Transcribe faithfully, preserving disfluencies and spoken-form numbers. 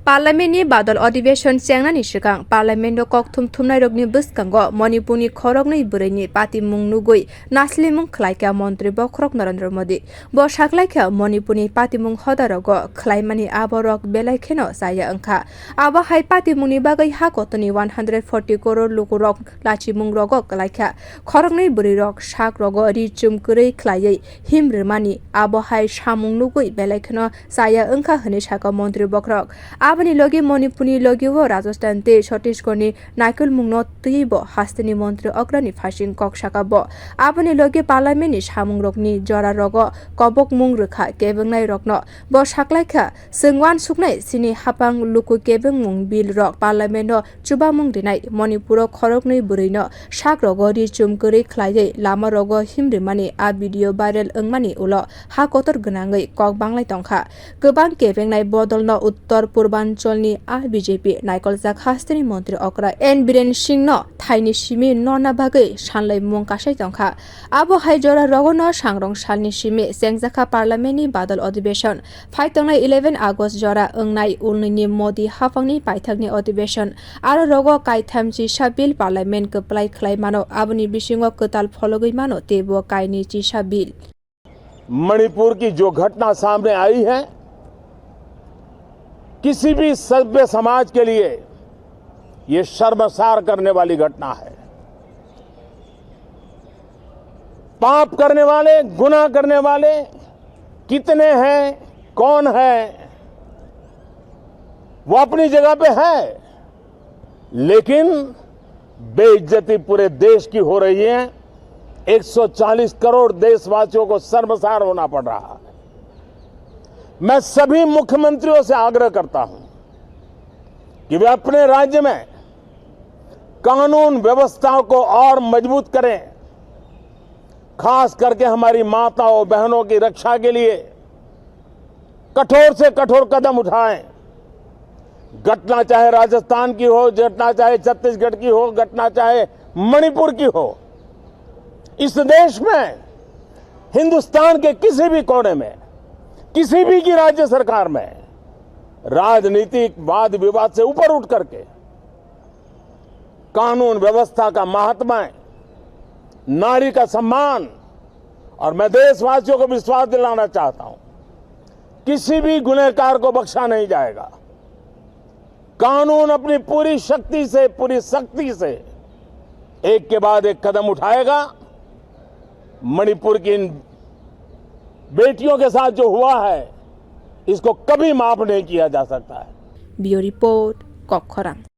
Parliament ni badol adhibeshon chengnani swkang Parliament o kokthum thumnairokni bwskango Manipur ni khoroknwi bwrwi ni patimung nugwi naslimung khlaikha Montri Bokhorok Narendra Modi. Bo saklaikha Manipur ni patimung hoda rogo khlaimani abo rok belai kheno chaya wngkha. Abo hai patimung ni bagwi ha kotor ni one hundred forty crore lukurok lachimung rogo kwlaikha. Khoroknwi bwrwi rok sak rogo ri chum kwrwi khlaiwi him rwmani abo hai samung nugwi belai kheno chaya wngkha hwnwi sakha Montri Bokhorok. Aboni logi Manipur ni logi o Rajasthan tei Chhattisgarh ni naikolmung no twiwi bo haste ni Montri Okra ni phasing kok sakha bo. Aboni logi Parliament ni samung rok ni jora rogo kobokmung rwkha kebengnai rok no. Bo saklaikha, chwng uansuknai chini hapang luku kebengmung bill rok Parliament o chubamung rinai Manipur o khoroknwi bwrwi no sak rogo ri chum kwrwi khlaiwi lama rogo him rwmani a video viral wngmani ulo ha kotor gwnangwi kok banglai tongkha. Kwbang kebengnai bodol no Uttor Purbanchal ni a B J P naikoljak haste ni Montri Okra N Biren Singh no thaini simi norna bagwi sanlaimung kasai tongkha. Abo hai jora rogo no sangrong salni simi chengjakha Parliament ni badol adhibeshon. Phai tongnai eleven August jora wngnai ulnwini Modi haphangni paithakni adhibeshon. Aro rogo kaitham chisa bill Parliament kwplai khlai mano, aboni bisingo kwtal phologwi mano teibo kaini chisa bill. Manipur की जो घटना सामने आई है, किसी भी सभ्य समाज के लिए ये शर्मसार करने वाली घटना है। पाप करने वाले, गुनाह करने वाले कितने हैं, कौन है, वो अपनी जगह पे है, लेकिन बेइज्जती पूरे देश की हो रही है। एक सौ चालीस करोड़ देशवासियों को शर्मसार होना पड़ रहा है। मैं सभी मुख्यमंत्रियों से आग्रह करता हूं कि वे अपने राज्य में कानून व्यवस्था को और मजबूत करें, खास करके हमारी माताओं बहनों की रक्षा के लिए कठोर से कठोर कदम उठाएं। घटना चाहे राजस्थान की हो, घटना चाहे छत्तीसगढ़ की हो, घटना चाहे मणिपुर की हो, इस देश में, हिंदुस्तान के किसी भी कोने में, किसी भी की राज्य सरकार में राजनीतिक वाद विवाद से ऊपर उठ करके कानून व्यवस्था का महात्मा है, नारी का सम्मान। और मैं देशवासियों को विश्वास दिलाना चाहता हूं, किसी भी गुनहगार को बख्शा नहीं जाएगा। कानून अपनी पूरी शक्ति से, पूरी सख्ती से एक के बाद एक कदम उठाएगा। मणिपुर की इन बेटियों के साथ जो हुआ है, इसको कभी माफ नहीं किया जा सकता है। Bureau Report, Kokkhorang.